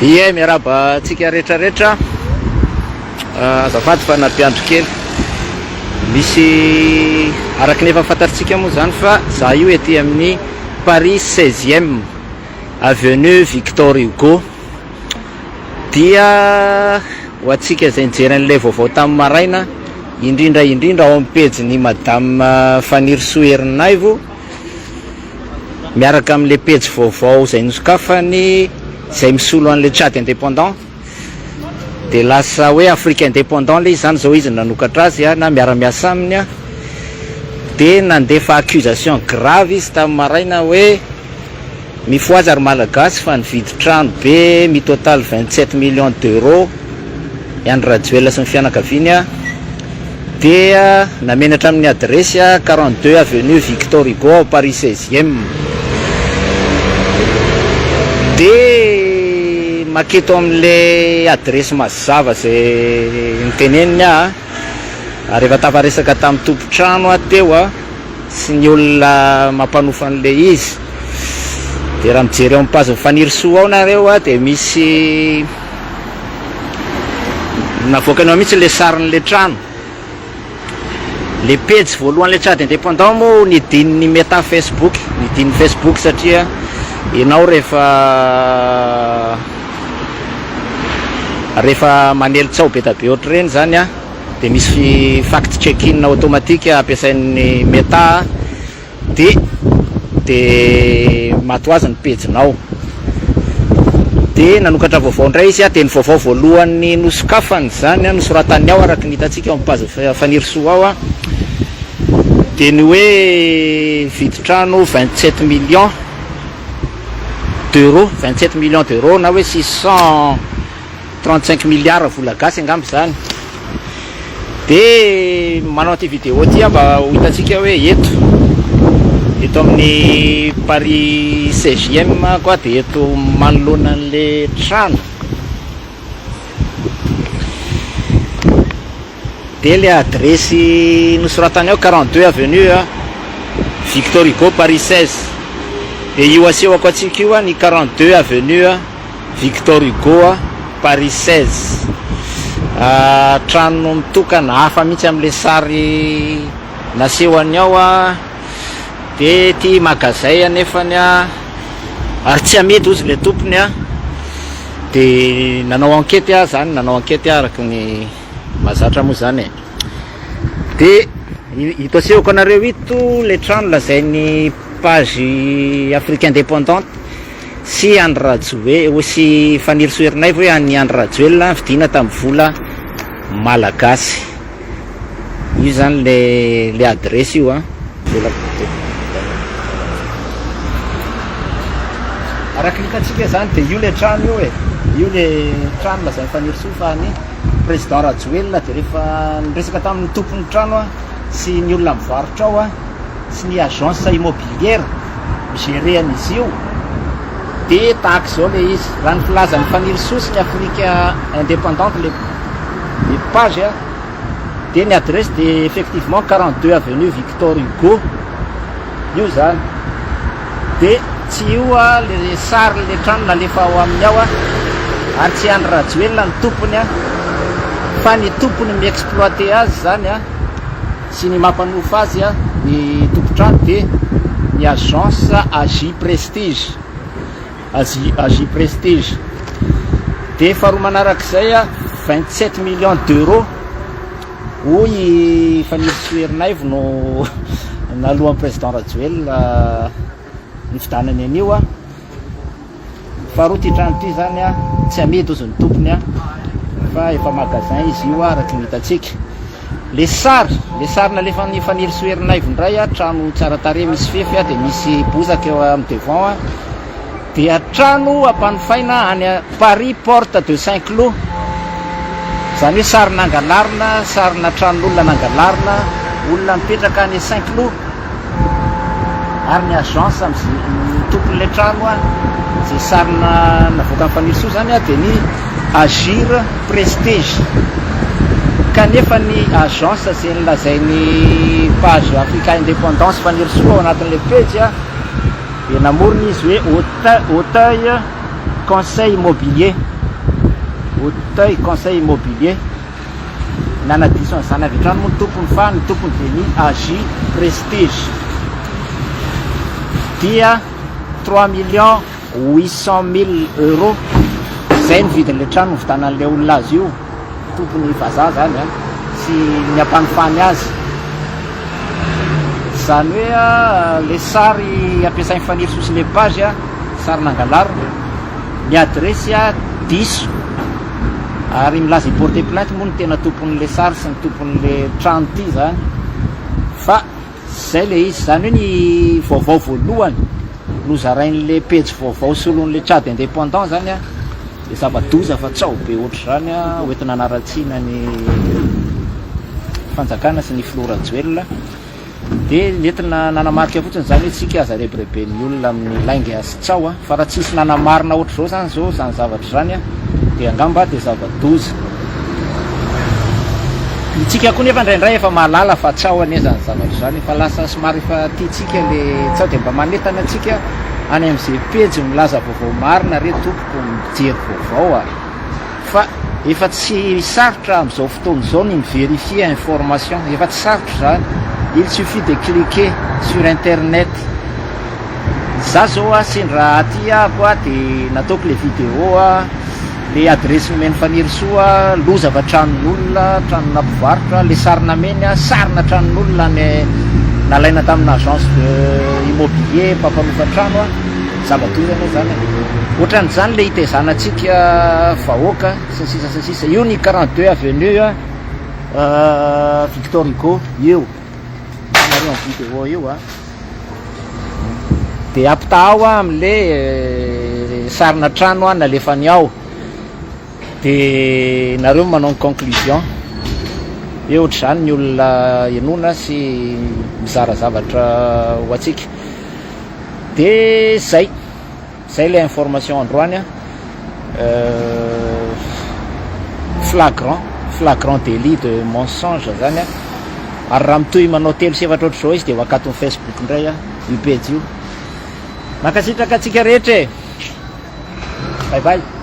Ie, miarahaba antsika rehetra rehetra. Azafady fa nampiandry kely. Misy araka ny efa fantatritsika moa izany fa za io ety amin'ny Paris 16e avenue Victor Hugo. Dia ho antsika izay nijery an'ilay vaovao tamin'ny maraina, indrindra indrindra ao amin'ny pejin'i Madame Fanirisoa Ernaivo, miaraka amin'ilay pejy vaovao izay nosokafany, izay misolo an'ilay Tchad Indépendant, dia lasa hoe Afrique Indépendant ilay izy izany izao izy no nanokatra azy na miara-miasa aminy, dia nandefa accusation grave izy tamin'ny maraina hoe Mifohaza ry Malagasy fa nividy trano be mi-total 27 millions d'euros i Andry Rajoelina sy ny fianakaviany dia namena hatramin'ny adiresy 42 avenue Victor Hugo ao Paris 16 ème. Dia maketo amin'ilay adiresy mazava izay noteneniny aho ary efa tafaresaka tamin'ny tompon-trano aho teo. sy ny olona mampanofa an'ilay izy dia raha mijery ao amin'ny page Fanirisoa ao nareo a dia misy navoakany ao mihitsy ilay sarin'ilay trano le pejy voalohan'ilay Tchad indépendant moa nidin'ny Meta Facebook nidin'ny Facebook satria ianao rehefa rehefa manely tsaho be da be ohatr'ireny zany a dia misy fact checking automatique ampiasain'ny Meta dia dia maty ho azy ny pejinao. Dia nanokatra vaovao indray izy dia ny vaovao voalohany nosokafany izany nosoratany ao araka ny hitantsika ao amin'ny page Fanirisoa ao dia ny hoe vidin-trano 27 millions d'euros, 27 millions d'euros na hoe 600 35 milliards vola gasy angamba izany. Dia manao an'ity vidéo ity aho mba ho hitantsika hoe eto eto amin'ny Paris 16e koa dia eto manoloana an'ilay trano. Dia ilay adiresy nosoratany ao 42 avenue Victor Hugo Paris 16. Dia io asehoko antsika io ny 42 avenue Victor Hugo Paris 16. Trano mitokana hafa mihitsy amin'ilay sary nasehony ao. Dia ity magazay anefany ary tsy amidy hozy ilay tompony. Dia nanao enquête aho zany, nanao enquête aho araka ny mahazatra moa zany e. Dia ito asehoko anareo ito ilay trano lazain'ny page Afrique Indépendante sy Andry Rajoe sy Fanirisoa Ernaivo hoe an'i Andry Rajoelina vidiana tamin'ny vola malagasy. Io zany le le adresse io an. Araka ny hitantsika zany dia io le trano io e. Io le trano lazain'i Fanirisoa fa an'i président Rajoelina dia rehefa niresaka tamin'ny tompon'ny trano aho sy ny olona mivarotra ao aho sy ny agence immobilière mi-gérer an'izy io dia tahaka izao le izy. Raha ny filazan'i Fanirisoa sy ny Afrique Indépendante le le page dia ny adresse dia effectivement 42 avenue Victor Hugo io zany dia tsy io a le sary le trano nalefa ao aminy ao a ary tsy Andry Rajoelina ny tompony a fa ny tompony mi-exploiter azy zany a sy ny mampanofa azy a ny tompon-trano dia ny agence AJ Prestige AJ AJ Prestige dia faharoa manarak'izay a 27 millions d'euros hoy i Fanirisoa Ernaivo no naloan'ny président Rajoelina nividanany an'io a. Faharoa ity trano ity zany a tsy amidy ozy ny tompony a fa efa magasin izy io araka ny hitantsika. Le sary, le sary nalefan'i Fanirisoa Ernaivo indray a, trano tsara tarehy misy fefy a, dia misy bozaka eo amin'ny devant a, dia trano ampanofaina any Paris porte de Saint Cloud. Izany hoe sary nangalarina, sarina tranon'olona nangalarina, olona mipetraka any Saint Cloud. Ary ny agence ny tompon'ilay trano izay sary navoakan'i Fanirisoa izany dia ny Agir Prestige. Kanefa ny agence izay nolazain'ny page Africa Indépendance Fanirisoa ao anatin'ilay pejy dia namorona izy hoe Auteuil Conseil Immobilier. Auteuil Conseil Immobilier. Nanadiso an'izany avy hatrany moa ny tompony fa ny tompony dia ny AJ Prestige. Dia 3 800 000 euros zay ny vidin'ilay trano novidanan'ilay olona azy io, tompony vazaha zany a, sy ny ampanofany azy. Zany hoe le sary ampiasain'ny Fanirisoa sy le page a, sary nangalarina, ny adresy a diso, ary milaza hi-porter plainte moa ny tena tompon'le sary sy ny tompon'le trano ty zany. Fa zay le izy zany hoe ny vaovao voalohany no zarain'le pejy vaovao solon'le Tchad Indépendant zany a, de zava-doza fa tsao be ohatry zany a, hoentina anaratsiana ny fanjakana sy ny filoha Rajoelina. De nentina nanamarika fotsiny zany hoe tsika aza rebireben'ny olona amin'ny lainga sy tsao a, fa raha tsisy nanamarina ohatry zao zany zao zany zavatra zany a, de angamba de zava-doza itsika koa. Nefa indraindray efa mahalala fa tsao anie zany zavatra zany, efa lasa somary efa tiatsika le tsao, de mba manentana atsika any am'izay pejy milaza vaovao marina re tompoko, mijery vaovao a, fa efa tsy sarotra am'izao fotoana izao ny mi-vérifier information, efa tsy sarotra zany, il suffit de cliquer sur internet. Za zao a, sendra aty ahako a, de nataoko le vidéo a, le adresse nomeny Fanirisoa, loza fa tranon'olona, tranona mpivarotra le sary nameny a, sarina tranon'olona ny nalaina tamina agence de immobilier mpampanofa trano a. Zava-doza anie zany, ohatran'izany le hitezanatsika vahoaka sy ny sisa sy ny sisa. Io ny 42 avenue a Victor Hugo io nareo am vidéo io a, de ampitahao a am'le sarina trano a nalefany ao, de nareo manao ny conclusion hoe ohatry zany ny olona enona sy mizara zavatra ho atsika. De zay le information androany a, flagrant délit de mensonge zany a. Ary raha mitohy manao telo sy efatra ohatry zao izy, de ho akatony Facebook indray a io pejy io. Mankasitraka atsika rehetra e, bye bye.